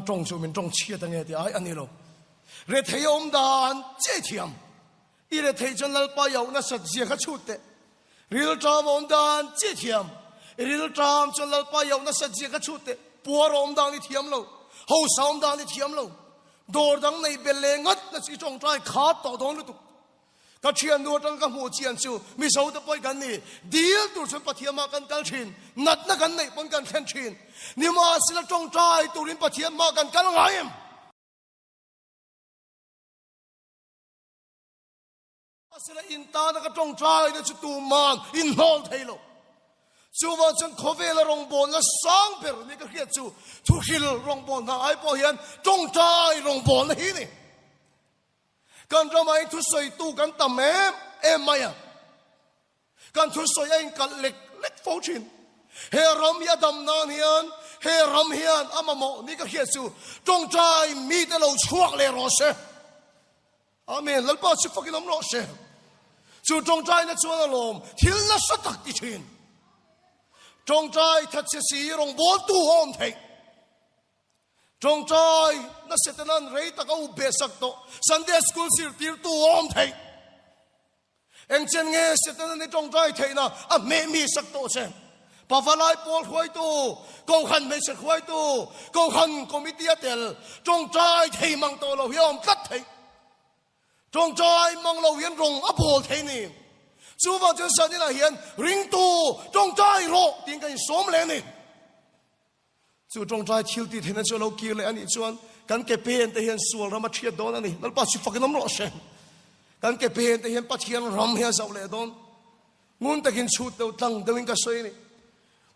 tawng chu min tawng chhiat ange tih ai a ni lo. Rethei awm dan che thiam. I rethei chuan Lalpa i auh nasat zia kha chhut teh. Rilṭam awm dan che thiam. I rilṭam chuan Lalpa i auh nasat zia kha chhut teh. Puar awm dan i thiam lo. Hausa awm dan i thiam lo. Dawr dang nei bel leh ngat na chu i tawngtai khat tawh dawn lutuk. Ka thiannu atang ka hmuh chian chu Mizo te pawh kan ni. Dil tur chuan Pathian mah kan kal thin. Natna kan neih pawn kan thlen thin. Nimahsela tawngtai turin Pathian mah kan kal ngai em? Mahsela in tana ka tawngtai na chu tuman in hnawl thei lo. Chuvang chuan khawvela rawngbawlna sang ber ni ka hriat chu thuhril rawngbawlna hna ai pawh hian tawngtai rawngbawlna hi ni. Kan ramah hian thusawitu kan tam em em mai a. Kan thusawi a inkalh lek lek fo thin. He ram hi a dam nan hian he ram hian a mamawh ni ka hriat chu tawngtai mite lo chhuak leh rawh se. Amen. Lalpa chu fakin awm rawh se. Chu tawngtaina chuan a lawm thil nasa tak ti thin. Tawngtai thatchhe si rawngbawltu a awm theih. Tawngtai na Setanan rei tak a up behsak tawh. Sunday school zirtirtu a awm theih. Engchen nge Setanan i tawngtai theihna a hmeh mi sak tawh che? Pavalai pawl hruaitu, Kohhran hmeichhe hruaitu, Kohhran committee a tel, tawngtai thei mang tawh lo hi a awm tlat theih. Tawngtai mang lo hian rawng a bawl thei ni. Chuvang chuan Saninah hian ringtu tawngtai rawh tiin kan insawm leh a ni. Chu tawngtai thil tih theihna chu a lo kir leh a nih chuan kan ke pen te hian sual ram a thiat dawn a ni. Lalpa chu fakin awm rawh se. Kan ke pen te hian Pathian ram hi a zauh leh dawn. Ngun takin chhut deuh tlang deuhin ka sawi a ni.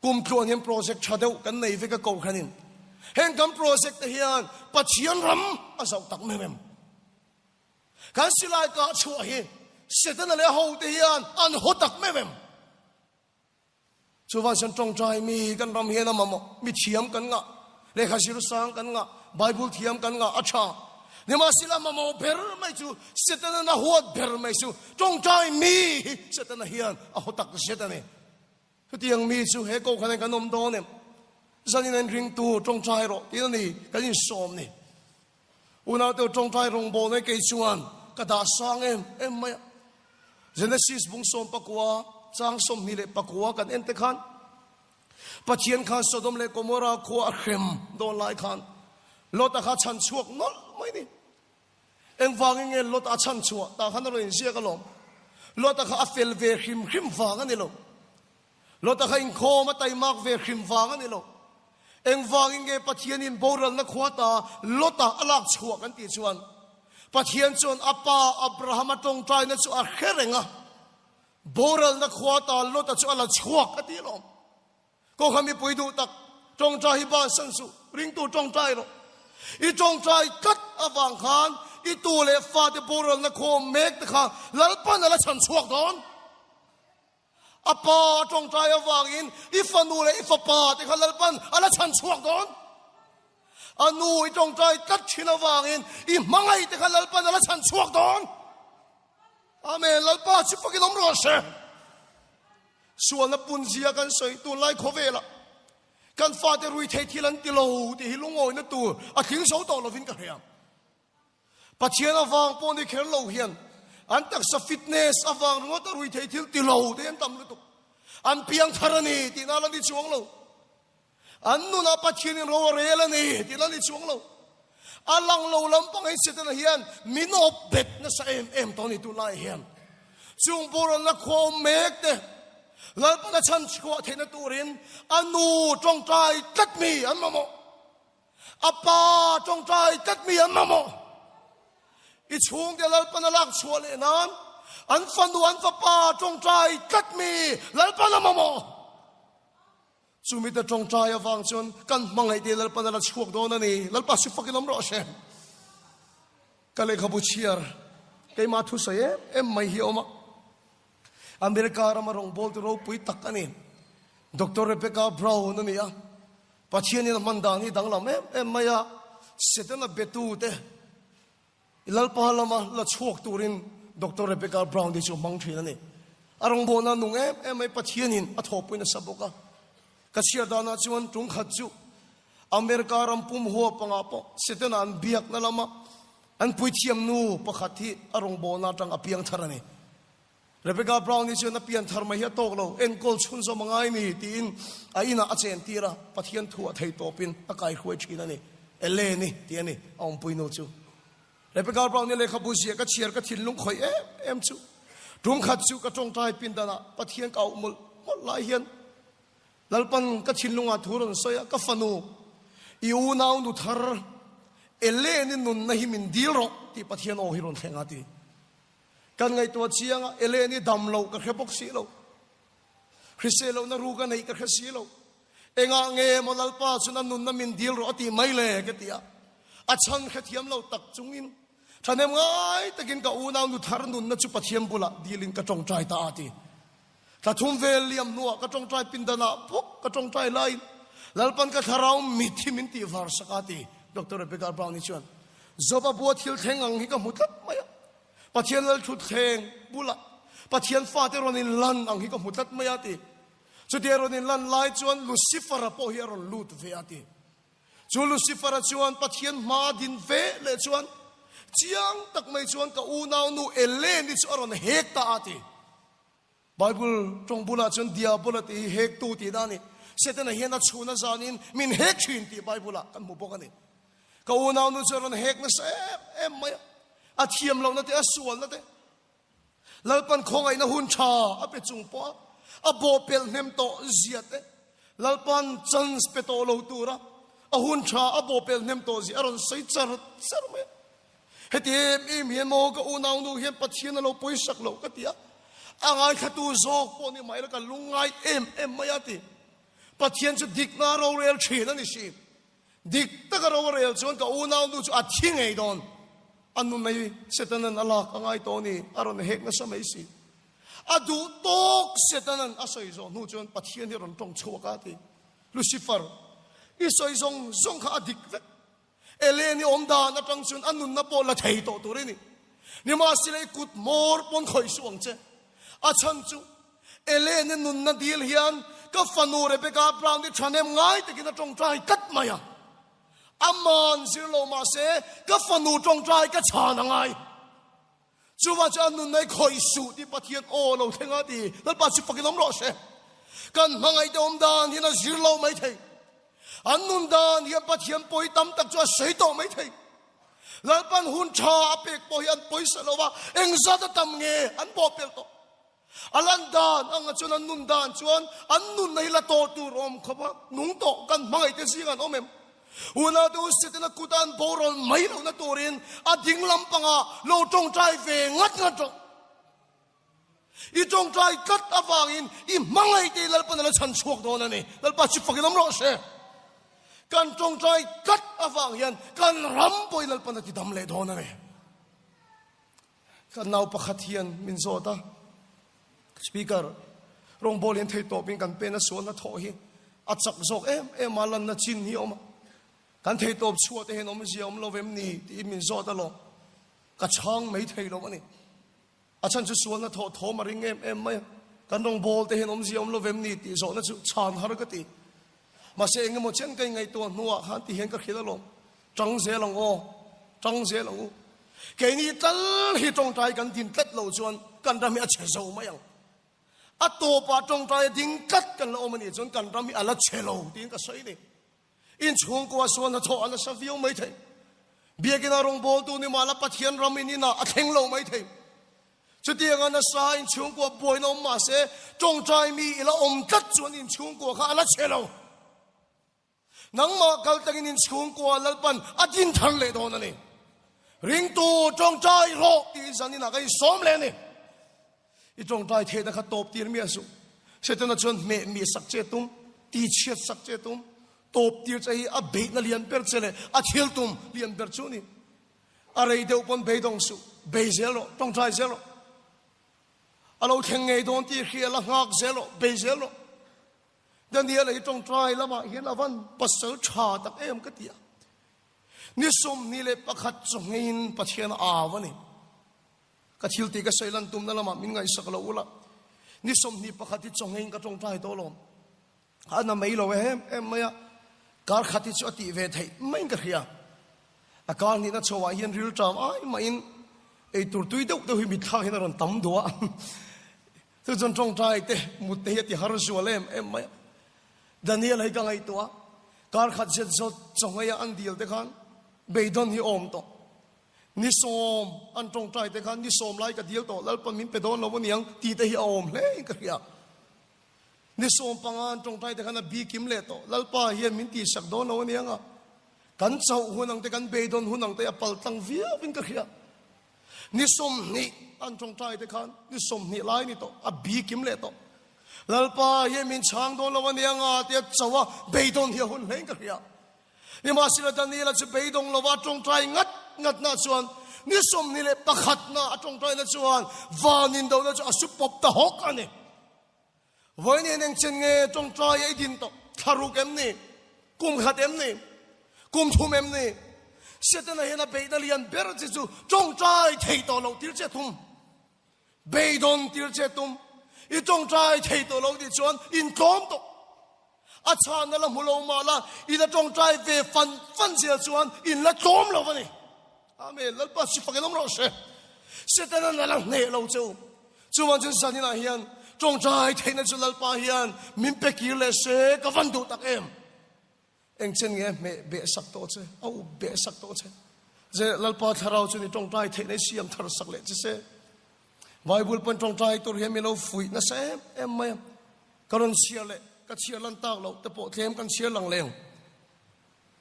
Kum tluan hian project tha deuh kan nei vek a kohhranin. Heng kan project te hian Pathian ram a zauh tak mem em. Kan silai kah chhuah hi Setana leh a hote hian an haw tak mem em. Chuvang chuan tawngtai mi kan ram hian a mamawh, mi thiam kan ngah, lehkha zir sang kan ngah, Bible thiam kan ngah a tha. Nimahsela mamawh ber mai chu Setana a huat ber mai chu tawngtai mi hi Setana hian a haw tak zet a ni. Chutiang mi chu he kohhran ah kan awm dawn em? Zanin an ringtu tawngtai rawh tiin a ni kan insawm ni. Unaute tawngtai rawngbawlna hi kei chuan ka dah sang em em mai a. Genesis bung 19 chang 24 kan en te khan Pathian khan Sodom leh Gomorrah khua a hrem dawn lai khan Lot-a kha chhan chhuak nawlh mai ni. Engvangin nge Lot-a chhan chhuah tah khan a rawn inziak alawm. Lot-a kha a fel ve hrim hrim vang a ni lo. Lota kha inkhawm a taimak ve hrim vang a ni lo. Engvangin nge Pathianin boralna khua ta Lota a lak chhuah kan tih chuan Pathian chuan a pa Abrahama tawngtaina chu a hre reng a, boralna khua ta Lota chu a la chhuak a ti alawm. Kawngkha mipui duh tak tawngtai hi bansan suh, ringtu tawngtai rawh. I tawngtai tlat avang khan i tu leh fate boralna khua awm mek te kha Lalpan a la chhan chhuak dawn. A pa a tawngtai avangin i fanu leh i fapa te kha Lalpan a la chhan chhuak dawn. A nu i tawngtai tlat thin avangin i hmangaih te kha Lalpan a la chhan chhuak dawn. Amen. Lalpa chu fakin awm rawh se. Sualna punzia kan sawi tunlai khawvelah kan fate rui thei thil an ti lo tih hi lungawina tur a tling zo tawh lovin ka hria. Pathian avang pawh ni kher lo hian an taksa fitness avang ringawt a rui thei thil ti lo te an tam lutuk. An piang thar a ni tih na la ni chuang lo. An nunah Pathianin ro a rel a ni tih la ni chuang lo. A lang lo lampang hi Setana hian min awp bet nasa em em tawh a ni tunlai hian. Chung boralna khua awm mek te Lalpana chhan chhuah theihna turin a nu tawngtai tlat mi an mamawh. A pa tawngtai tlat mi an mamawh. I chhungte Lalpan a lak chhuah leh nan an fanu an fapa tawngtai tlat mi Lalpan a mamawh. Chumi te tawngtai avang chuan kan hmangaih te Lalpan a la chhuak dawn a ni. Lalpa si fakin awm rawh se. Ka lehkhabu chhiar keimah thusawi em em mai hi a awm a. America rama rawngbawltu ropui tak a ni. Doctor Rebecca Brown a ni a. Pathianin a hman dan hi danglam em em mai a, Setana betute i Lalpa lama la chhuak turin Doctor Rebecca Brown te chu a hmang thin a ni. A rawngbawlna nung em em mai Pathianin a thawhpui nasa bawk a. Ka chhiar danah chuan tum khat chu. America ram pum huap angah pawh Setana an biakna lama an puithiam nu pakhat hi a rawngbawlna atang a piang thar a ni. Rebecca Brown hi chuan a pian thar mai hi a tawk lo, enkawl chhunzawm a ngai ni tiin a inah a chen tir a, Pathian thu a thei tawpin a kaihruai thin a ni. Elaine tih a ni a awmpui nu chu. Rebecca Brown-i lehkhabu ziah ka chhiar ka thinlung khawih em em chu. Tum khat chu ka tawngtai pindanah Pathian ka auh mawlh mawlh lai hian Lalpan ka thinlungah thu rawn sawi a, ka fanu, i unau nu thar Elaine-i nunna hi min dil rawh tih Pathian aw hi rawn thleng a ti. Kan ngaihtuah chiang a, Elaine-i dam loh ka hre bawk si lo. Hrisel lohna ru ka neih ka hre si lo. Engah nge maw Lalpa chuan a nunna min dil rawh a ti mai le ka ti a. A chhan hrethiam lo tak chungin thahnem ngai takin ka unau nu thar nunna chu Pathian bulah dilin ka tawngtai ta a ti. Thla thum vel liam hnuah ka tawngtai pindanah bawk ka tawngtai laiin Lalpan ka thlarau mit hi min tih var sak a ti. Doctor Rebecca Brown-i chuan Job-a bua thil thleng ang hi ka hmu tlat mai a. Pathian lal thutthleng bulah Pathian fate rawn inlan ang hi ka hmu tlat mai a ti. Chutia rawn inlan lai chuan Lucifer-a pawh hi a rawn lut ve a ti. Chu Lucifer-a chuan Pathian hma din ve leh chuan chiang tak mai chuan ka unaunu Elaine-i chu a rawn hek ta a ti. Bible tawng bulah chuan Diabola tih hi hektu tihna a ni. Setana hian a chhun a zanin min hek thin tih Bible-ah kan hmu bawk a ni. Ka unaunu chu a rawn hek nasa em em mai a, a thiam lohna te, a sualna te. Lalpan khawngaihna hun tha a pe chung pawh a, a bawhpelh hnem tawh zia te, Lalpan chance pe tawh lo tura a hun tha a bawhpelh hnem tawh zia a rawn sawi char char mai a. Heti em em hian maw ka unaunu hian Pathian a lo pawisak loh ka ti a, a ngaithlatu zawk pawh ni mah ila ka lungngai em em mai a ti. Pathian chu dikna rorel thin a ni si. Dik taka ro a rel chuan ka unaunu chu a thi ngei dawn. A nu mai Setanan a lak a ngai tawh a ni, a rawn hek nasa mai si. A duh tawk Setanan a sawi zawh hnu chuan Pathian hi a rawn tawng chhuak a ti. Lucifer, i sawi zawng zawng kha a dik vek. Elaine-i awm dan atang chuan a nunna pawh la thei tawh tur i ni. Nimahsela i kut hmawr pawn khawih suh ang che. A chhan chu Elaine-i nunna dil hian ka fanu Rebecca Brown-i thahnem ngai takin a tawngtai tlat mai a. Aman zir lo mahse ka fanu tawngtai ka chhan a ngai. Chuvang chuan a nunna i khawih suh tih Pathian aw lo thleng a ti. Lalpa chu fakin awm rawh se. Kan hmangaihte awm dan hian a zir lo mai thei. An nun dan hian Pathian pawi tam tak chu a sawi tawh mai thei. Lalpan hun tha a pek pawh hi an pawisa lo va, engzat a tam nge an bawhpelh tawh. A lan dan anga chuan an nun dan chuan an nunna hi la tawh tur awm khawp a, nung tawh kan hmangaihte zing an awm em? Unau te u Setana kuta an boral mai lohna turin a ding lampangah lo tawngtai ve ngat ngat rawh. I tawngtai tlat avangin i hmangaihte i Lalpan a la chhan chhuak dawn a ni. Lalpa chu fakin awm rawh se. Kan tawngtai tlat avang hian kan ram pawh i Lalpan a ti dam leh dawn a ni. Kan nau pakhat hian min zawt a, Speaker, rawngbâwl hian thei tawpin kan pen a sualna thawh hi a chak zawk em em a, lanna chin hi a awm a, kan thei tawp chhuah te hian awmzia awm lo vem ni tiin min zawt alawm. Ka chhang mai thei lo a ni. A chhan chu sualna thawh thawm a ring em em mai a, kan rawngbâwl te hian awmzia awm lo vem ni tih zawhna chu chhan har ka ti. Mahse eng emaw chen ka ingaihtuah hnuah khan ti hian ka hrilh alawm. Tang zel ang aw, tang zel ang u. Keini tal hi tawngtai kan din tlat lo chuan kan ram hi a chhe zo mai ang. A tawpah tawngtai a ding tlat kan la awm a nih chuan kan ram hi a la chhe lo tiin ka sawi ni. Inchhungkua sual hnathawh a nasa viau mai thei. Biakina rawngbawltu ni mahla Pathian ram in inah a thleng lo mai thei. Chutianga nasa inchhungkua buaina awm mahse tawngtai mi i la awm tlat chuan inchhungkua kha a la chhe lo. Nangmah kal tangin inchhungkua Lalpan a din thar leh dawn a ni. Ringtu tawngtai rawh tih zaninah ka insawm leh a ni. I tawngtai theihna kha tawp tir miah suh. Setana chuan hmeh mi sak che tum, ti chhiat sak che tum, tawp tir che hi a beihna lian ber che leh a thil tum lian ber chu a ni. A rei deuh pawn beidawng suh, bei zel rawh, tawngtai zel rawh. A lo thleng ngei dawn tih hria la nghak zel rawh, bei zel rawh. Daniel-a hi tawngtai lamah hian a van pasal tha tak em ka ti a. Ni 21 chu ngeiin Pathian a au a ni. Ka thil tih ka sawi lan tumna lamah min ngaihsak lo ula. Ni 21 hi chaw ngeiin ka tawngtai tawh alawm. A na mai lo em em mai a. Kar khat hi chu a tih ve theih maiin ka hria. A kar hnihna chhoah hian rilṭam ai mahin eitur tui deuh deuh hi mitthlak hian a rawn tam duh a. Chu chuan ṭawngṭai te mut te hi a ti har zual em em mai a. Daniel hi ka ngaihtuah a, kar khat zet zawt chawngeia an dil te khan beidawn hi awm tawh. Ni sawm an ṭawngṭai te khan ni sawm lai ka dil tawh Lalpan min pe dawn lo aniang tih te hi a awm hle in ka hria. Ni 15 an ṭawngṭai te khan a bi kim leh tawh. Lalpa hian min tihsak dawn lo aniang a, kan chauh hun ang te kan beidawn hun ang te a pal tlang viau in ka hria. Ni 20 an ṭawngṭai te khan ni 20 lai ni tawh a bi kim leh tawh. Lalpa hian min chhang dawn lo aniang a tia chauh a beidawn hi a hun hle in ka hria. Nimahsela Daniela chu beidawng lova ṭawngṭai ngat ngatna chuan ni 21 na a ṭawngṭaina chuan van indona chu a su pawp ta hawk a ni. Vawiin engchen nge ṭawngṭai a i din tawh? Thla ruk em ni? Kum khat em ni? Kum thum em ni? Setana hian a beihna lian ber chi chu ṭawngṭai thei tawh loh tir che thum. Beidawn tir che tum. I ṭawngṭai thei tawh lo tih chuan intlawm tawh. A chhana la hmu lo mah la, i la ṭawngṭai ve fan fan zel chuan in la tlawm lo a ni. Amen. Lalpa si fakin awm rawh se. Setana la hneh lo che u. Chuvang chuan zaninah hian ṭawngṭai theihna chu Lalpa hian min pe kir leh se ka van duh tak em. Engchen nge hmeh beh sak tawh che, a up beh sak tawh che. Ze Lalpa thlarau chu ni ṭawngṭai theihna i siam thar sak leh che se. Bible pawn ṭawngṭai tur hian min lo fuih nasa em em mai a. Ka rawn chhiar leh ka chhiar lan tak loh te pawh tlem kan chhiar lang leng.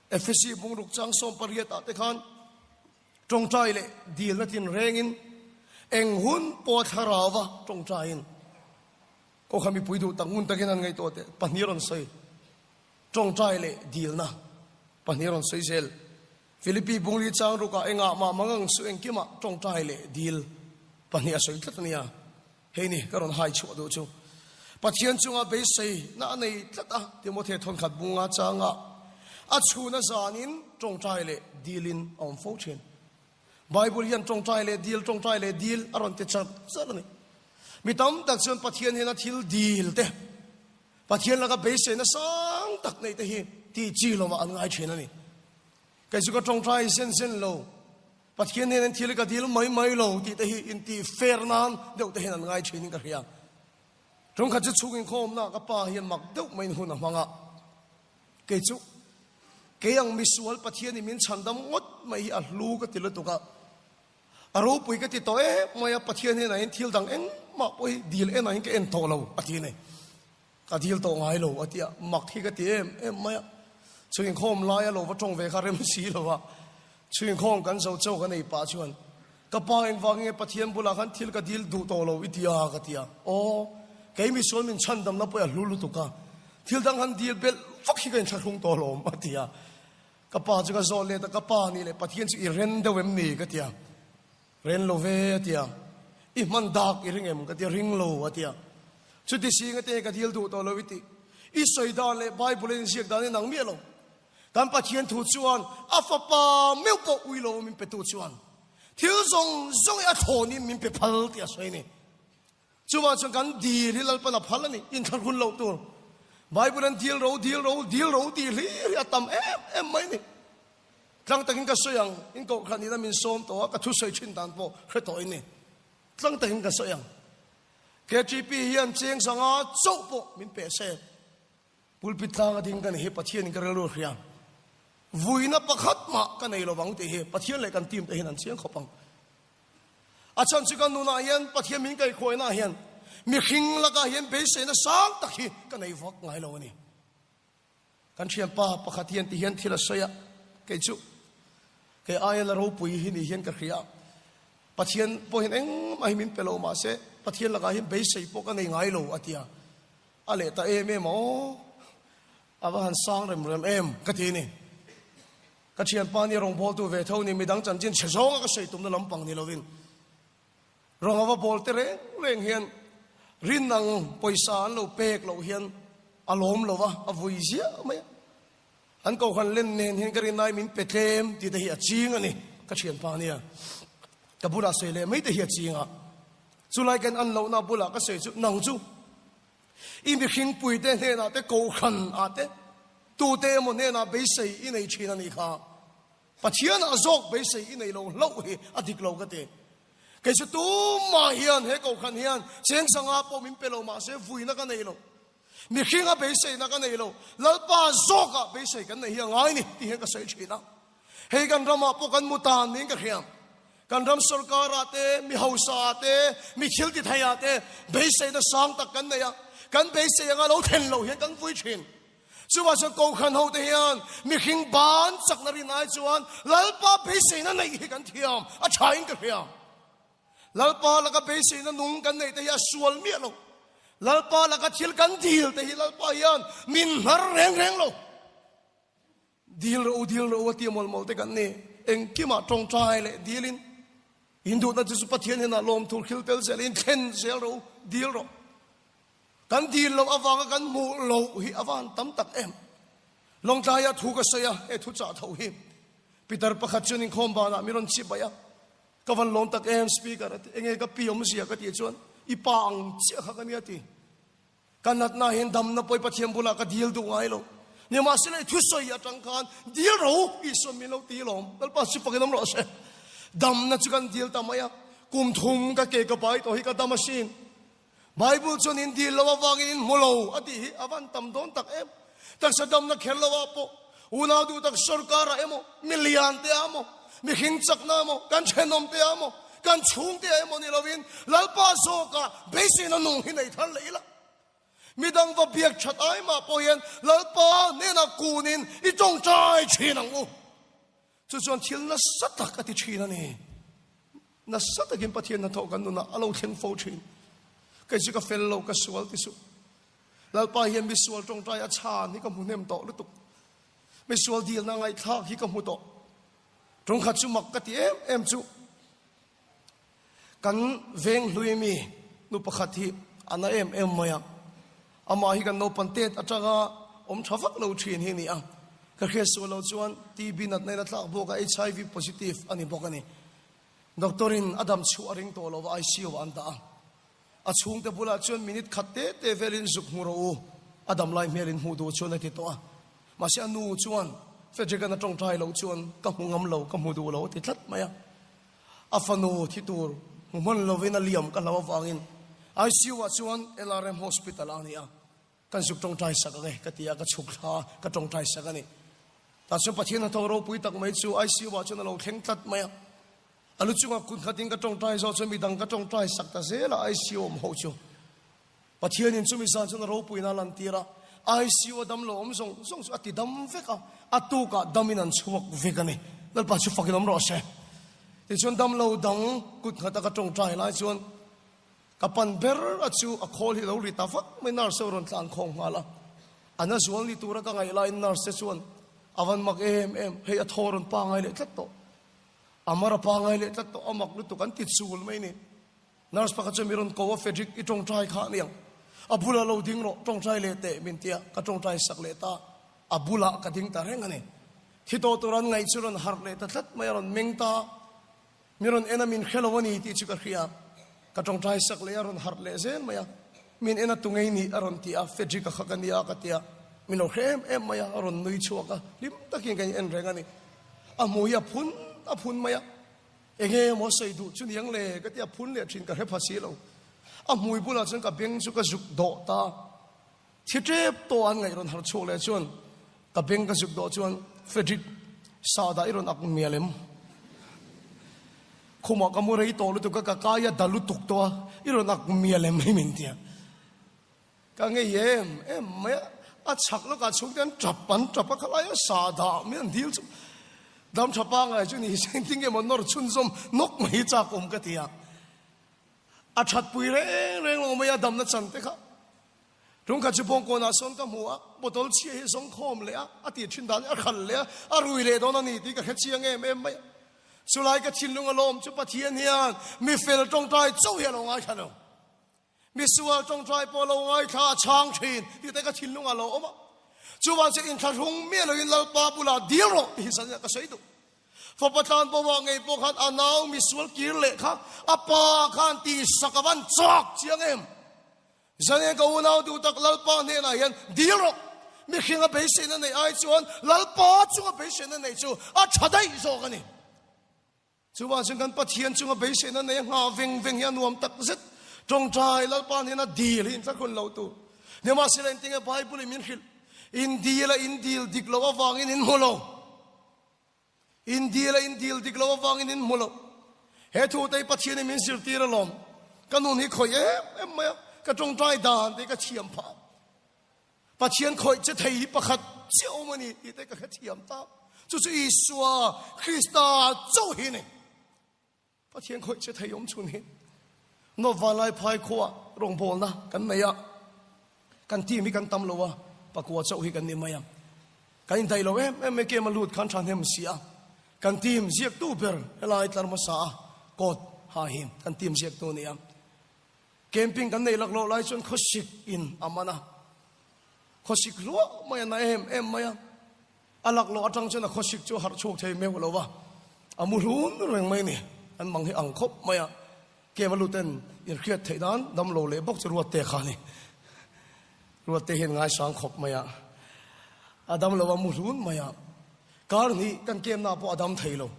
Efesi bungruk chang 18 ah te khan ṭawngṭai leh dilna tinrengin eng hun pawh thlarauva ṭawngṭaiin Aw kha mipui duh tak ngun takin an ngaihtuah teh pahnih rawn sawi ṭawngṭai leh dilna pahnih rawn sawi zel. Philippi bungli chang rukah engah mah mangang suh engkimah ṭawngṭai leh dil pahnih a sawi tlat a nia. Hei ni ka rawn hai chhuah duh chu. Pathian chunga beisei na a nei tlat a, Timothea thawnkhat bunga changa a chhuna zanin ṭawngṭai leh dilin a awm fo ṭhin. Bible hian ṭawngṭai leh dil, ṭawngṭai leh dil a rawn ti char char a ni. Mi tam tak chuan Pathian hian a thil dil te, Pathian laka beiseina sang tak neih te hi tih chi lovah an ngai ṭhin a ni. Kei chu ka ṭawngṭai zen zen lo, Pathian hian thil ka dil mai mai lo tih te hi intih fair nan deuh te hian an ngai ṭhin in ka hria. Ṭawngkhat chu chhung inkhawmna ka pa hian mak deuh maiin hun a hmang a. Kei chu kei ang misual Pathian in min chhandam ngawt mai hi a hlu ka ti lutuk a. A ropui ka ti tawh em mai a, Pathian hian ahin thil dang engmah pawh hi dil en ahin ka en tawh lo a ti a ni. Ka dil tawh ngai lo a ti a, mak hi ka ti em em mai a. Chhuinkhawm laia lo va tawng ve kha rem si lo a, chhuinkhawm kan zo chauh ka nei pah chuan ka pa engvang nge Pathian bulah khan thil ka dil duh tawh lo i ti a ka ti a. Aw, kei misual min chhandamna pawh a hlu lutuk a, thil dang han dil belh vak hi ka inthlahrung tawh alawm a ti a. Ka pa chu ka zawh let a, ka pa nih leh Pathian chu i ren deuh em ni ka ti a. Ren lo ve a ti a. I hman dak i ring em ka ti a, ring lo a ti a. Chuti singa te ka dil duh tawh lo i tih. I sawi dan leh Bible in ziak dan i nang miah lo. Kan Pathian thu chuan a fapa meuh pawh ui lo min petu chuan thil zawng zawng i a thlawnin min pe phal tih a sawi a ni. Chuvang chuan kan dil hi Lalpan a phal a ni, inthlahrun loh tur. Bible an dil ro, dil ro, dil ro tih hlir hi a tam em em mai a ni. Tlang takin ka sawi ang, in kohhran ina min sawm tawh a, ka thusawi thin dan pawh hre tawh in ni. Tlang takin ka sawi ang. KTP hian cheng sanga chauh pawh min peh se. Pulpit tlang a ding ka ni hi Pathian in ka rilru hria. Vuina pakhat mah ka nei lovang tih hi Pathian leh kan team te hian an chiang khawp ang. A chhan chu kan nunah hian Pathian min kaihkhuaina hian mihring lakah hian beiseina sang tak hi ka nei vak ngai lo a ni. Kan thianpa pakhat hian ti hian thil a sawi a, kei chu kei aia la ropui hi ni hian ka hria a. Pathian pawh hian engmah hi min pe lo mahse Pathian lakah hian beisei pawh ka nei ngai lo a ti a. A leh ta em em a aw, a va han sang rem rem em ka ti a ni. Ka thianpa nia rawngbawltu ve tho ni, midang chanchin chhe zawnga ka sawi tumna lampang ni lovin rawng a va bawl te reng reng hian rin ang pawisa an lo pek loh hian a lawm lo va, a vui ziah mai a. An kohhran len nen hian ka rinai min pe tlem tih te hi a ching a ni, ka thianpa nia. Ka bulah sawi leh mai te hi a ching a. Chulai kan an lohna bulah ka sawi chu nang chu i mihringpui te hnenah te kohhran ah te. Tute emaw hnenah beisei i nei thin a nih kha. Pathianah zawk beisei i nei lo hlauh hi a dik lo ka ti. Kei chu tumah hian he kohhran hian cheng sanga pawh min pe lo mahse vuina ka nei lo. Mihringa beiseina ka nei lo. Lalpa zawkah beisei kan nei hi a ngai ni tih hian ka sawi thin a. Hei kan ramah pawh kan mu tan niin ka hria. Kan ram sorkarah te, mi hausaah te, mi thil ti theiah te beiseina sang tak kan nei a. Kan beisei anga lo thlen loh hian kan vui thin. Chuvah chuan Kohhran hote hian mihring ban chakna rin ai chuan Lalpa beiseina neih hi kan thiam a thain ka hria. Lalpa laka beiseina nung kan neih te hi a sual miah lo. Lalpa laka thil kan dil te hi Lalpa hian min hnar reng reng lo. Dil rawh u, dil rawh u a ti mawlh mawlh te kan ni. Engkimah tawngtai leh dilin in duhna chu chu Pathian hian a lawmthur khil tel zel in thlen zel rawh u, dil rawh. Kan dil loh avanga kan hmuh loh hi a van tam tak em. Lawngtlaia thu ka sawi a, he thu chah tho hi. Peter pakhat chuan inkhawm banah mi rawn chip baih a, ka van lawm tak em speaker a ti, enge ka pi awmzia ka tih chuan i pa ang chiah kha ka nia ti. Ka natna hian damna pawi Pathian bulah ka dil duh ngai lo. Nimahsela i thusawi atang khan dil ro Isua min lo ti lawm. Lalpa chu fakin awm rawh se. Damna chu kan dil ta mai a. Kum thum ka ke ka bai tawh hi ka dam asin. Bible chuan in dil lo avangin in hmu lo a tih hi a van tam dawn tak em. Taksa damna kher lo ah pawh unau duh tak sorkar ah emaw, mi lian te ah emaw, mihring chakna emaw, kan thenawm te ah emaw, kan chhung te ah emaw ni lovin Lalpa zawkah beiseina nung hi nei thar leh ila. Midang va biak that ai mah pawh hian Lalpa hnenah kunin i tawngtai thin ang u. Chu chuan thil nasa tak a ti thin a ni. Nasa takin Pathian hnathawh kan nunah a lo thleng fo thin. Kei chu ka fel lo, ka sual ti suh. Lalpa hian misual tawngtai a chhan hi ka hmu hnem tawh lutuk. Misual dilna ngaihthlak hi ka hmu tawh. Tawngkhat chu mak ka ti em em chu. Kan veng hlui mi nu pakhat hi a na em em mai a. Amah hi kan naupan tet atanga awm tha vak lo thin hi a ni a. Ka hriat sual lo chuan TB natna in a tlak bawk a, HIV positive a ni bawk a ni. Doctor in a dam chhuah a ring tawh lo va, ICU ah an dah a. A chhungte bulah chuan minute khat te te velin zuk hmu rawh u, a dam lai hmelin hmuh duh chuan a ti tawh a. Mahse a nu chuan Frederick-a'n a tawngtai loh chuan ka hmu ngam lo, ka hmu duh lo a ti tlat mai a. A fanu thi tur hmu hman lovin a liam ka hlau avangin ICU ah chuan LRM Hospital ah a ni a, kan zuk tawngtai sak ang e ka ti a, ka chhuk thla a, ka tawngtai sak a ni. Tah chuan Pathian hnathawk ropui tak mai chu ICU ah chuan a lo thleng tlat mai a, a lu chungah kut nghatin ka tawngtai zawh chuan midang ka tawngtai sak ta zel a ICU awm ho chu. Pathianin chumi zan chuan a ropuina a lantir a, ICU a damlo awm zawng zawng chu a ti dam vek a, a tukah damin an chhuak vek a ni. Lalpa chu fakin awm rawh se. Tichuan damlo dang kut nghat a ka tawngtai lai chuan ka pan ber a chu a khawl hi lo ri ta vak mai nurse ho rawn tlan khawng nghal a. A na zual ni tura ka ngaih laiin nurse te chuan a van mak em em, hei a thaw rawn pangai leh tlat tawh. A mar a pangai leh tlat tawh, a mak lutuk an ti chul mai ni. Nurse pakhat chuan mi rawn ko a, Frederick, i tawngtai kha aniang. A bulah lo ding rawh, tawngtai leh teh min ti a, ka tawngtai sak leh ta. A bulah ka ding ta reng a ni. Thi tawh tur an ngaih chu rawn harh leh ta tlat mai, a rawn meng ta. Mi rawn en a, min hre lo a ni tih chu ka hria. Ka tawngtai sak leh a, rawn harh leh zel mai a. Min en a tu ngei nih a rawn ti a, Frederick-a kha ka nia ka ti a. Min lo hre em em mai a, a rawn nui chhuak a, hlim takin ka in en reng a ni. A hmui a phun a phun mai a. Enge maw sawi duh chu niang le ka ti a, phun leh thin ka hre pha si lo. A hmui bulah chuan ka beng chu ka zuk dawh ta. Thi tep tawh an ngaih rawn harh chhuak leh chuan ka beng ka zuk dawh chuan Frederick sahdah i rawn ak mial em? Khumah ka mu rei tawh lutuk a, ka kai a da lutuk tawh a, i rawn ak mial em hei min ti a. Ka ngei em em mai a, a chhak lawkah chhungte an tap an tap a, khalai a sahdah mai an dil chu dam tha pangai chu ni se engtin nge maw nawr chhunzawm nawk mai hi chak awm ka ti a, a that pui reng reng lo mai a damna chan te kha tungkhat chu bawngkawnah sawn ka hmu a, bottle chhia hi zawng khawm leh a, a tih thin dan hi a khal leh a, a rui leh dawn a ni tih ka hre chiang em em mai a, chulai ka thinlung alawm chu Pathian hian mi fel tawngtai chauh hi a lo ngaithla lo. Misual tawngtai pawh lo ngaithla a chhang thin tih te ka thinlung ah lo awm a. Chuvang chu inthlahrung miah loin Lalpa bulah dil rawh tih hi zan ka sawi duh. Fapa tlan bo ah ngei pawh khan a nau misual kir leh kha a pa khan tihsak a van chak chiang em. Zan ka unau duh tak Lalpa hnenah hian dil rawh. Mihringa beiseina neih ai chuan Lalpa chunga beiseina neih chu a tha daih zawk a ni. Chuvang chuan kan Pathian chunga beiseina nei a nghah veng veng hi a nuam tak zet. Tawngtai Lalpa hnena dil hi inthlahrun lo tur. Nimahsela engtinge Bible in min hrilh? In dil a in dil dik loh avangin in hmu lo. In dil a in dil dik loh avangin in hmu lo. He thu te hi Pathian in min zirtir alawm. Ka nun hi khawih em em mai a, ka tawngtai dan te hi ka thiam phah. Pathian khawih che thei hi pakhat chiah awm a ni tih te ka hrethiam ta. Chu chu Isua Krista chauh hi a ni. Pathian khawih che thei awm chhun hi. North Vanlai phai khuaah rawngbawlna kan nei a, kan team hi kan tam lo a, pakua chauh hi kan ni mai a. Kan indaih lo em em mai kem a lut khan tha hnem si a. Kan team ziaktu ber helai tlar hmasa a kawt ha hi kan team ziaktu a ni a. Camping kan neih lak loh lai chuan khawsik in a man a, khawsik hluah mai a na em em mai a, a lak loh atang chuan a khawsik chu a harh chhuak thei meuh lo va, a mu hlun reng mai a ni, an mang hi ang khawp mai a, camp a lut ten in hriat theih nan dam lo leh bawk chu Ruatte kha a ni, Ruatte hian ngaisang khawp mai a, a dam lo a mu hlun mai a, kar hnih kan camp na pawh a dam thei lo.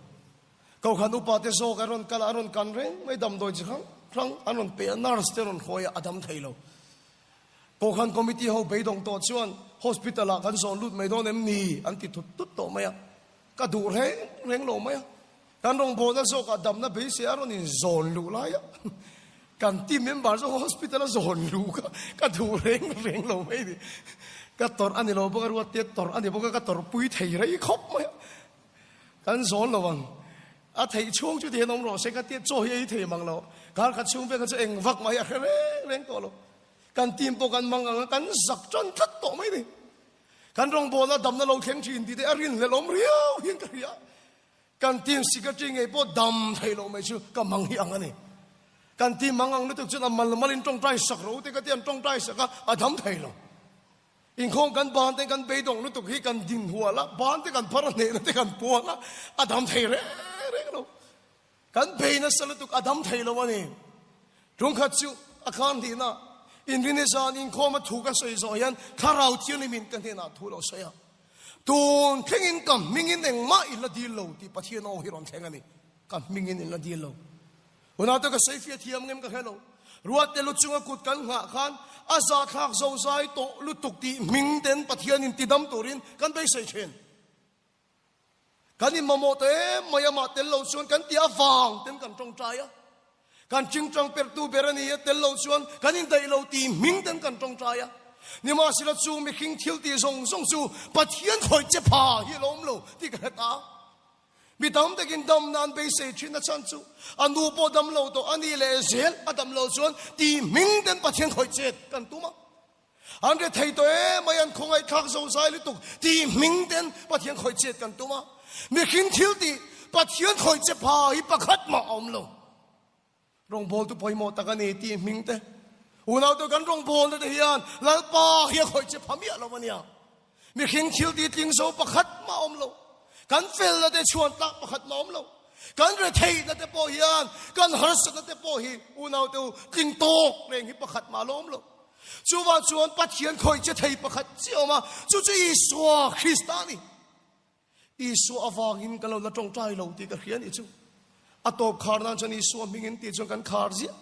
Kohhran upa te zawk an rawn kal a, an rawn kan reng mai, damdawi chi hrang hrang an rawn pe a, nurse te rawn hawi a, a dam thei lo. Kohhran committee ho beidawng tawh chuan hospital ah kan zawn lut mai dawn em ni an ti thut tut tawh mai a, ka duh reng reng lo mai a. Kan rawngbawlna zawkah damna beisei a rawn in zawn luh lai a, kan team member zawk hospital a zawn luh kha ka duh reng reng lo mai ni. Ka tawrh a ni lo bawk a, ruat te tawrh a ni bawk a, ka tawrhpui thei rei khawp mai a. Kan zawn lo ang. A theih chhung chu tihian awm rawh se ka tia chaw hi ei thei mang lo. Kar khat chhung vel kha chu eng vak mai a hre reng reng tawh lo. Kan team pawh kan mang ang a, kan zak tan tlat tawh mai ni. Kan rawngbawlna damna lo thleng thin tih te a rinhlelh awm riau hian ka hria. Kan team secretary ngei pawh dam thei lo mai chu ka mang hi ang a ni. Kan team mang ang lutuk chuan a mal malin tawngtai sak ro te ka tia an tawngtai sak a, a dam thei lo. Inkhawm kan ban te kan beidawng lutuk hi kan din hual a, ban te kan phar a, hnehna te kan puang a, a dam thei reng reng lo. Kan bei nasa lutuk a dam thei lo a ni. Tungkhat chu a khan hlihna inrini zan inkhawm a thu ka sawi zawh hian Thlarau Thianghlimin ka hnenah thu lo sawi a. Tun thlengin ka hmingin engmah in la dil lo tih Pathian aw hi rawn thleng a ni. Ka hmingin in la dil lo. Hunah te ka sawi fiah thiam ngem ka hre lo. Ruatte lu chunga kut kan nghah khan a zahthlak zozai tawh lutuk tih hming ten Pathianin tidam turin kan beisei thin. Kan inmamawh ta em mai amah tel lo chuan kan tih avang ten kan tawngtai a. Kan chingchang perhtu ber a ni a, tel lo chuan kan indaih lo tih hming ten kan tawngtai a. Nimahsela chu mihring thil tih zawng zawng chu Pathian khawih che pha hi a lo awm lo tih ka hre ta. Mi tam takin damna an beisei thin a chhan chu a nu pawh dam lo tawh a ni leh zel a dam lo chuan ti hming ten Pathian khawih chet kan tum a. An re thei tawh em mai an khawngaihthlak zozai lutuk ti hming ten Pathian khawih chet kan tum a. Mihring thil tih Pathian khawih che pha hi pakhat mah a awm lo. Rawngbawltu pawimawh tak a ni tih hming te. Unautu kan rawngbawlna te hian Lalpa hi a khawih che pha miah lo a nia. Mihring thil ti tling zo pakhat mah awm lo. Kan felna te chhuan tlak pakhat mah awm lo. Kan retheihna te pawh hian kan harsatna te pawh hi unaute u tling tawk reng hi pakhat mah lo awm lo. Chuvang chuan Pathian khawih che thei pakhat chiah awm a, chu chu Isua Krista a ni. Isua avangin ka lo la tawngtai lo tih ka hria a nih chu. A tawp khar nan chuan Isua hmingin tih chuan kan khar ziah.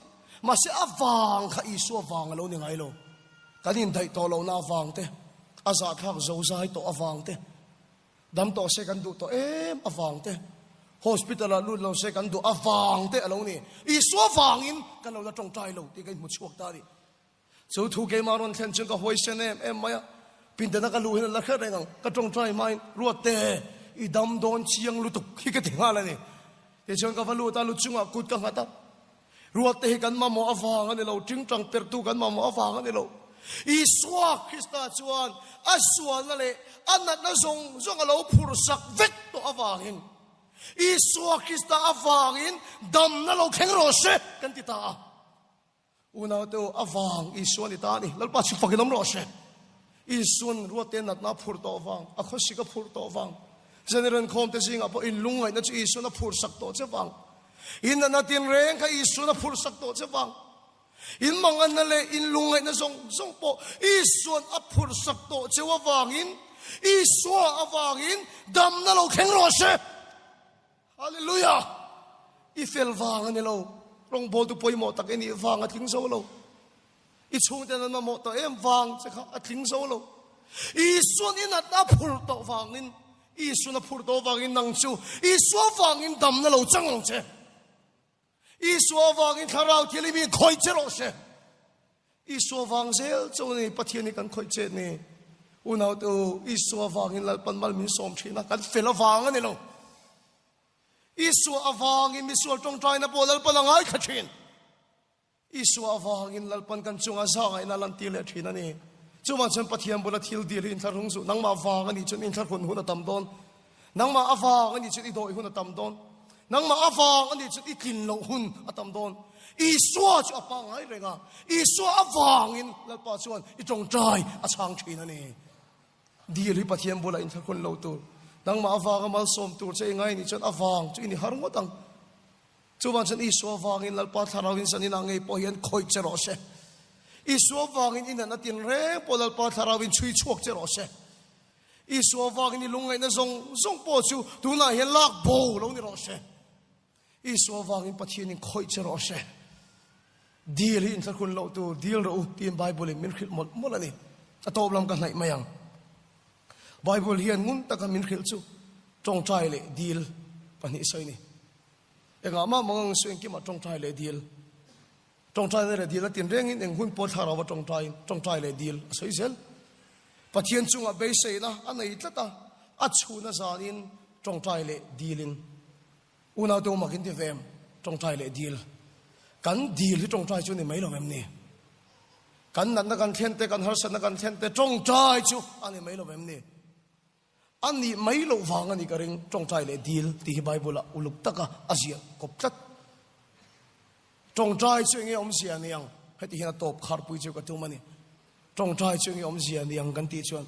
Mahse a vang kha Isua vang a lo ni ngai lo. Kan indaih tawh lohna avang te, a zahthlak zozai tawh avang te, dam tawh se kan duh tawh em avang te, hospital ah lut lo se kan duh avang te a lo ni. Isua vangin kan lo la tawngtai lo tih ka inhmu chhuak ta a ni. Chu thu keimah rawn thlen chuan ka huaisen em em mai a, pindana ka luh hian a la hre reng ang, ka tawngtai hmain Ruatte i dam dawn chiang lutuk hi ka ti nghal a ni. Tichuan ka va lut a, lu chungah kut ka nghat a, Ruatte hi kan mamawh avang a ni lo, tingtang perhtu kan mamawh avang a ni lo. Isua Krista chuan a sualna leh a natna zawng zawng a lo phursak vek tawh avangin Isua Krista avangin damna lo thleng rawh se kan ti ta a. Unaute u, a vang Isua ni ta a ni. Lalpa chu fakin awm rawh se. Isuan ruatte natna a phurh tawh vang, a khawsik a phurh tawh vang, General khawmte zingah pawh in lungngaihna chu Isuan a phurhsak tawh che vang, in natna tinreng kha Isuan a phurhsak tawh che vang. In manganna leh in lungngaihna zawng zawng pawh Isua'n a phurhsak tawh cheu avangin, Isua avangin damna lo thleng rawh se. Hallelujah! I fel vang a ni lo. Rawngbawltu pawimawh tak i nih vang a tling zo lo. I chhungten an mamawh tawh em vang che kha a tling zo lo. Isua'n i natna a phurh tawh vangin, Isua'n a phurh tawh vangin nang chu Isua vangin damna lo chang ang che. Isua vangin thlarau thil i mi khawih che rawh se. Isua vang zel chu ni Pathian hi kan khawih che ni. Unau te u, Isua vangin Lalpan mal min sawm thin a, kan fel avang a ni lo. Isua avangin misual tawngtaina pawh Lalpan a ngaithla thin. Isua avangin Lalpan kan chunga zahngaihna lantir leh thin a ni. Chuvang chuan Pathian bula thil dil hi inthlahrung suh. Nangmah vang a nih chuan inthlahrun hun a tam dawn. Nangmah avang a nih chuan i dawih hun a tam dawn. Nangmah avang a nih chuan i tlin loh hun a tam dawn. Isua chu a pangngai reng a, Isua avangin Lalpa chuan i tawngtai a chhang thin a ni. Dil hi Pathian bulah inthlahrun lo tur. Nangmah avanga malsawm tur che i ngai nih chuan avang chu i ni har ngawt ang. Chuvang chuan Isua vangin Lalpa Thlarauin san inah ngei pawh hian khawih che rawh se. Isua vangin i natna tinreng pawh Lalpa Thlarauin chhui chhuak che rawh se. Isua vangin i lungngaihna zawng zawng pawh chu tunah hian lak bo lo ni rawh se. Isua vangin Pathianin khawih che rawh se. Dil hi inthlahrun loh tur dil rawh u tiin Bible-in min hrilh mawlh mawlh a ni. A tawp lam ka hnaih mai ang. Bible hian ngun taka min hrilh chu tawngtai leh dil pahnih sawi a ni. Engah mah mang ang su engkimah tawngtai leh dil. Tawngtaina leh dil a tin rengin eng hun pawh thlarau a tawngtai, tawngtai leh dil a sawi zel. Pathian chungah beiseina a nei tlat a, a chhuna zanin tawngtai leh dilin. Unaute u makin ti ve em? Tawngtai leh dil. Kan dil hi tawngtai chu ni mai lo em ni? Kan natna kan thlen te, kan harsatna kan thlen te tawngtai chu a ni mai lo em ni? A nih mai loh vang a ni ka ring, tawngtai leh dil tih hi Bible ah uluk taka a ziah kawp tlat. Tawngtai chu enge awmzia ni ang? Heti hian a tawp kharpui chu ka tum a ni. Tawngtai chu enge awmzia ni ang kan tih chuan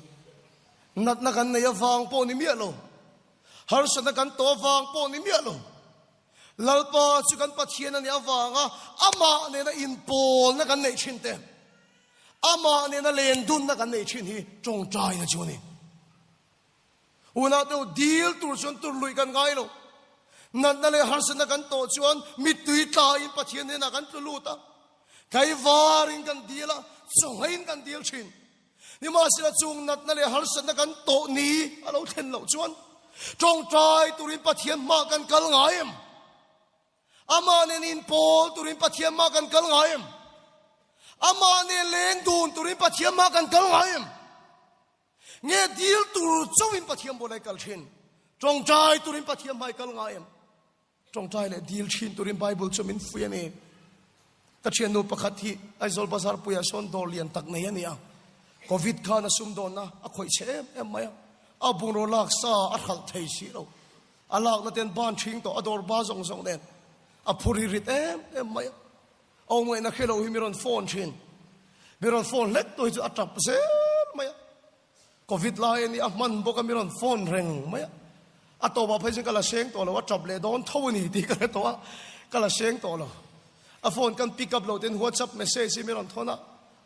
natna kan nei avang pawh ni miah lo, harsatna kan tawh avang pawh ni miah lo, Lalpa chu kan Pathian a nih avanga amah nena inpawlna kan neih thin te, Amah nena len dunna kan neih thin hi tawngtaina chu a ni. Unau te u, dil tur chuan tur lui kan ngai lo. Natna leh harsatna kan tawh chuan mittui tlain Pathian hnenah kan tlu lut a. Tlaivarin kan dil a, chawnghain kan dil thin. Nimahsela chung natna leh harsatna kan tawh ni a lo thlen loh chuan tawngtai turin Pathian hmaah kan kal ngai em? Amah nen inpawl turin Pathian mah kan kal ngai em? Amah nen leng dun turin Pathian mah kan kal ngai em? Nge dil tur chauhin Pathian bulah i kal thin? Tawngtai turin Pathian hmai kal ngai em? Tawngtai leh dil thin turin Bible chu min fui a ni. Ka thiannu pakhat hi Aizawl Bazar puiah sawn dawr lian tak nei a ni a. Covid khan a sumdawnna a khawih chhe em em mai a. A bungraw lak sa a hralh thei si lo. A lakna ten ban ṭhing tawh a dawr ba zawng zawng nen a phur hi rit em em mai a. Aw ngaihna hre lo hi mi rawn phone ṭhin. Mi rawn phone hlek tawh hi chu a ṭap zel mai a. Covid lai a ni a hman bawk a mi rawn phone reng mai a. A tawpah phei chuan ka la seng tawh lo, a ṭap leh dawn tho a ni tih ka hre tawh a, ka la seng tawh lo. A phone kan pick up loh ten WhatsApp message hi mi rawn thawn a,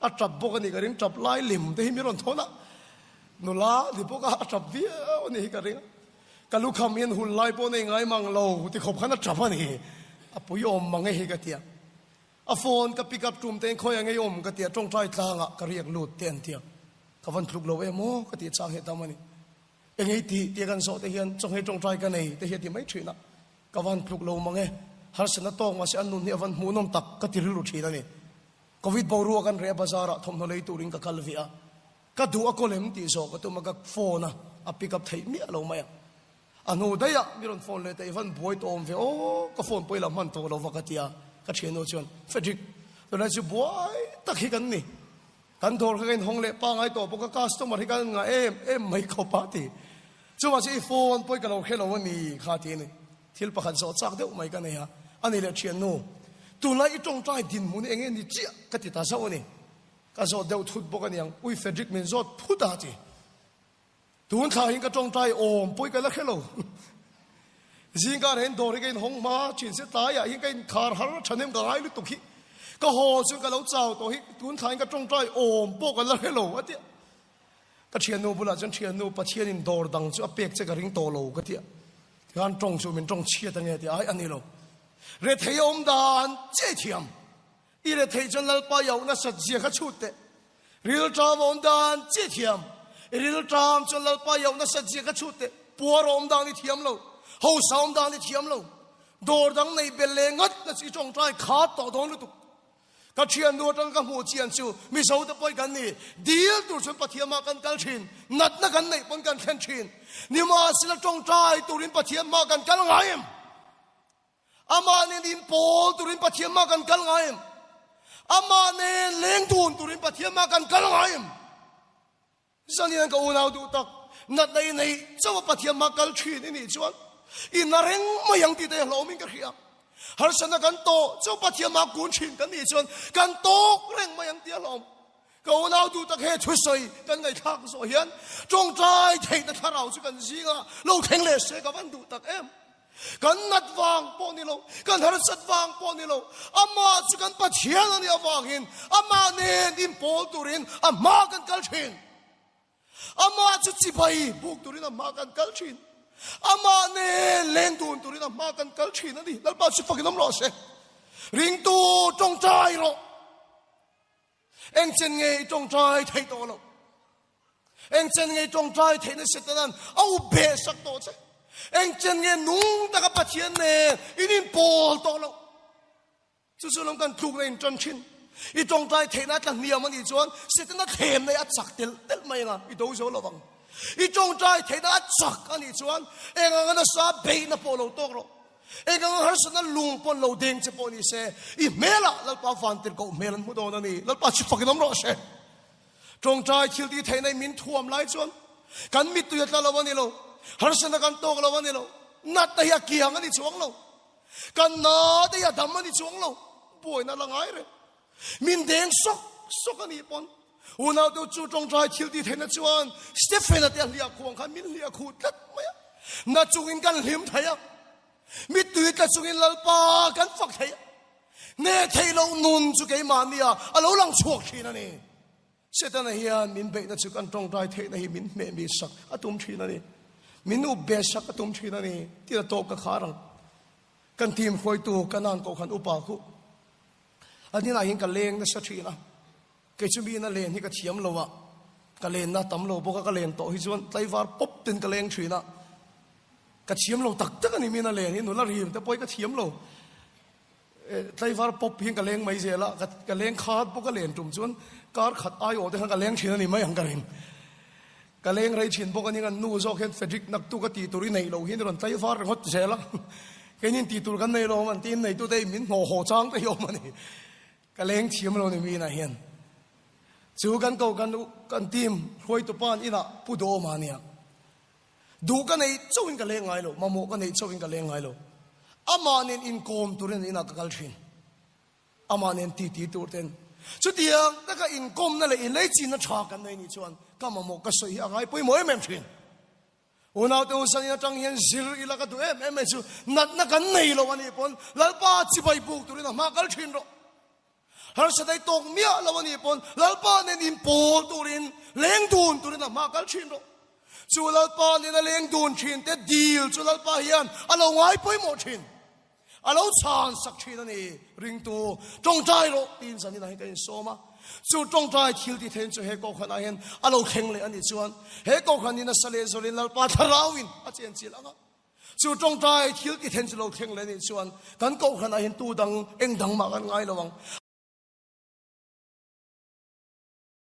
a ṭap bawk a ni ka ring, ṭap lai lim te hi mi rawn thawn a. Nula ni bawk a, a ṭap viau a ni hi ka ring a. Ka lukham hian hun lai pawh nei ngai mang lo ti khawp khan a tap a ni. A pui awm mang e hi ka tia. A phone ka pick up tum te in khawi a ngei awm ka tia tawngtai tlangah ka riak lut te an tia. Ka van tluk lo em aw ka tih chang hi a tam a ni. Engei tih tia kan zawh te hian chawnghei tawngtai ka nei te hi a ti mai thin a. Ka van tluk lo mang e. Harsatna tawk mahse an nun hi a van hmuhnawm tak ka ti rilru thin a ni. Covid boruak an reh a bazar ah thawmhnaw lei turin ka kal ve a. Ka duh a kawl em tih zawh ka tum a, ka phone a, a pick up theih miah lo mai a. A hnu daih ah mi rawn phone leh ta, i van buai tawh awm ve aw, ka phone pawh i la hman tawh lo va ka ti a, ka thiannu chuan, Frederick, tunlai chu buai tak hi kan ni, kan dawr kha ka inhawng leh pangai tawh bawk a, customer hi kan ngah em em mai khawp a ti. Chuvang chu i phone pawh i ka lo hre lo a ni kha ti a ni. Thil pakhat zawh chak deuh mai ka nei a, a ni leh thiannu, tunlai i tawngtai dinhmun hi eng nge ni chiah ka ti ta zauh a ni. Ka zawt deuh thut bawk a niang, Ui Frederick min zawt phut a ti. Tun thla hin ka tawngtai awm pawi ka la hre lo. Zingkar hian dawr hi ka inhawng hma thin se tlaiah hian ka inkhar har thahnem ka ngai lutuk hi. Ka haw chuan ka lo chau tawh hi, tun thlain ka tawngtai awm pawh ka la hre lo a ti a. Ka thiannu bulah chuan thiannu Pathianin dawr dang chu a pek che ka ring tawh lo ka ti a. Tikhan tawng chu min tawng chhiat ange a ti a, ai a ni lo. Rethei a awm dan che thiam. I rethei chuan Lalpa i auh nasat zia kha chhut teh. Rilṭam a awm dan che thiam. I rilṭam chuan Lalpa i auh nasat zia kha chhut teh. Puar a awm dan i thiam lo. Hausa a awm dan i thiam lo. Dawr dang nei bel leh ngat na chu i tawngtai khat tawh dawn lutuk. Ka thiannu atang ka hmuh chian chu Mizo te pawh kan ni. Dil tur chuan Pathian mah kan kal thin. Natna kan neih pawn kan thlen thin. Nimahsela tawngtai turin Pathian mah kan kal ngai em? Amah nen inpawl turin Pathian mah kan kal ngai em? Amah nen leng dun turin Pathian mah kan kal ngai em? Zanian ka unau duh tak, natna i neih chauh a Pathian mah kal thin i nih chuan i na reng mai ang tih te hlawmin ka hria. Harsatna kan tawh chauh Pathian mah kun thin kan nih chuan kan tawk reng mai ang tih a hlawm. Ka unau duh tak he thusawi kan ngaihthlak zawh hian tawngtai theihna thlarau chu kan zingah lo thleng leh se ka van duh tak em. Kan nat vang pawh ni lo, kan harsat vang pawh ni lo, amah chu kan Pathian a nih avangin amah nen inpawl turin a hma kan kal thin. Amah chu chibai buk turin a hma kan kal thin. Amah nen leng dun turin a hma kan kal thin a ni. Lalpa chu fakin awm rawh se. Ringtu tawngtai rawh. Engchen nge i tawngtai theih tawh loh? Engchen nge i tawngtai theihna Setanan a u beh sak tawh che? Engchen nge nung taka Pathian nen in inpawl tawh loh? Chu chu lawm kan tlukna in tan thin. I tawngtai theihna a tla hniam a nih chuan Setana thlemna hi a chak telh telh mai anga i do zo lovang. I tawngtai theihna a chak a nih chuan eng anga nasa beihna pawh lo tawk rawh. Eng anga harsatna lung pawn lo deng che pawh ni se, i hmelah Lalpa vantirhkoh hmel an hmu dawn a ni. Lalpa chu fakin awm rawh se. Tawngtai thil tih theihna in min thuam lai chuan kan mittui a tla lo a ni lo, harsatna kan tawk lo a ni lo, natna hi a kiang a ni chuang lo, kan na te hi a dam a ni chuang lo, buaina la ngai reng. Min deng sawk sawk a nih pawn unau te chu tawngtai thil tih theihna chuan Stephen-a te a hliah khuh ang khan min hliah khuh tlat mai a. Na chungin kan hlim thei a, mittui tla chungin Lalpa kan fak thei a. Hne theih loh nun chu keimahnia a lo lang chhuak thin a ni. Setana hian min beihna chu kan tawngtai theihna hi min hmeh mi sak a tum thin a ni. Min up be sak a tum thin a ni. Tina tawp ka khar ang. Kan team hruaitu Kanan Kohhran upa khu A hnenah hian ka leng nasa thin a, kei chu miin a len hi ka thiam lo a, ka lenna tam lo bawk a, ka len tawh hi chuan tlaivar pawp ten ka leng thin a, ka thiam lo tak tak a ni miin a len hi, nula rim te pawh hi ka thiam lo, tlaivar pawp hian ka leng mai zel a, ka leng khat bawk a len tum chuan kar khat aiawh te khan ka leng thin a ni mai ang ka ring. Ka leng rei thin bawk a ning an nu zawk hian Frederick naktuk a tih tur i neih loh hian i rawn tlaivar ringawt zel a, keinin tih tur kan nei lo an tiin neitute hi min hnawh haw chang te hi awm a ni. Ka leng thiam lo ni mi inah hian. Chu kan ko kan kan team hruaitu pa an inah Pu Dawma a nia. Duh ka neih chauhin ka leng ngai lo, mamawh ka neih chauhin ka leng ngai lo. Amah nen inkawm turin an inah ka kal thin. Amah nen titi tur ten chutiang taka inkawmna leh inleichinna tha kan nei nih chuan ka mamawh ka sawi hi a ngai pawimawh em em thin. Unaute u Sanin atang hian zir ila ka duh em em mai chu natna kan nei lo a nih pawn Lalpa chibai buk turin a hma kal thin rawh. Harsa dai tawk miah lo a nih pawn Lalpa nen inpawl turin leng dun turin a hma kal thin rawh. Chu Lalpa nena leng dun thin te dil chu Lalpa hian a lo ngai pawimawh thin. A lo chhan sak thin a ni. Ringtu, tawngtai rawh tiin zanin ah hian ka insawm a. Chu tawngtai thil ti thein chu he kohhran ah hian a lo thleng leh a nih chuan he kohhran hi nasa leh zawlin Lalpa thlarauin a chenchilh ang a. Chu tawngtai thil ti thein chu lo thleng leh a nih chuan kan kohhran ah hian tu dang eng dang mah kan ngai lo ang.